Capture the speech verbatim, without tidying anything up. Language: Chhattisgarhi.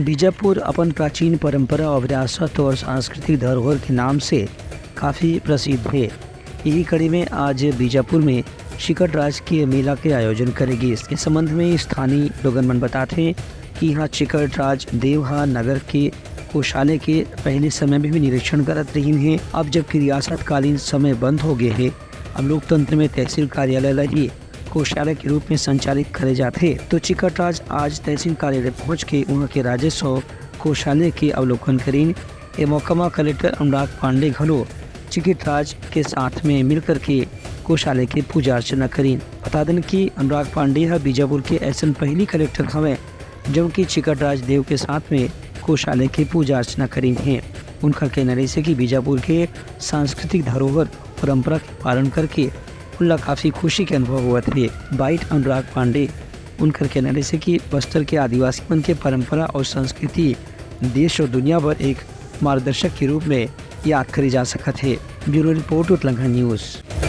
बीजापुर अपन प्राचीन परंपरा और विरासत और सांस्कृतिक धरोहर के नाम से काफ़ी प्रसिद्ध है। यही कड़ी में आज बीजापुर में चिकट राज के मेला के आयोजन करे गिस। इस संबंध में स्थानीय लोगन मन बताथे कि यहाँ चिकट राज देव ह नगर के कोषालय के पहले समय में भी निरीक्षण करत रहिन हे। अब जबकि रियासतकालीन समय बंद हो गए हे, अब लोकतंत्र में तहसील कार्यालय ला ही कोषालय के रूप में संचालित करे जाथे, तो चिकट राज आज तहसील कार्यालय पहुंच के उहाँ के राजस्व कोषालय के अवलोकन करिन। ए मौका म कलेक्टर अनुराग पांडे घलो चिकट राज के साथ में मिलकर के कोषालय के पूजा अर्चना करिन। बता देन कि अनुराग पांडे ह बीजापुर के ऐसन पहली कलेक्टर हवय, जउन की चिकट राज देव के साथ में कोषालय के पूजा अर्चना करिन हे। उनकर कहना रहिसे कि बीजापुर के सांस्कृतिक धरोहर परंपरा के पालन करके उनला काफ़ी खुशी के अनुभव होवत हे। बाइट अनुराग पांडे। उनकर कहना रहिसे कि बस्तर के आदिवासी मन के परंपरा और संस्कृति देश और दुनिया भर एक मार्गदर्शक के रूप में याद करे जा सकत हे। ब्यूरो रिपोर्ट, उतलंघा न्यूज़।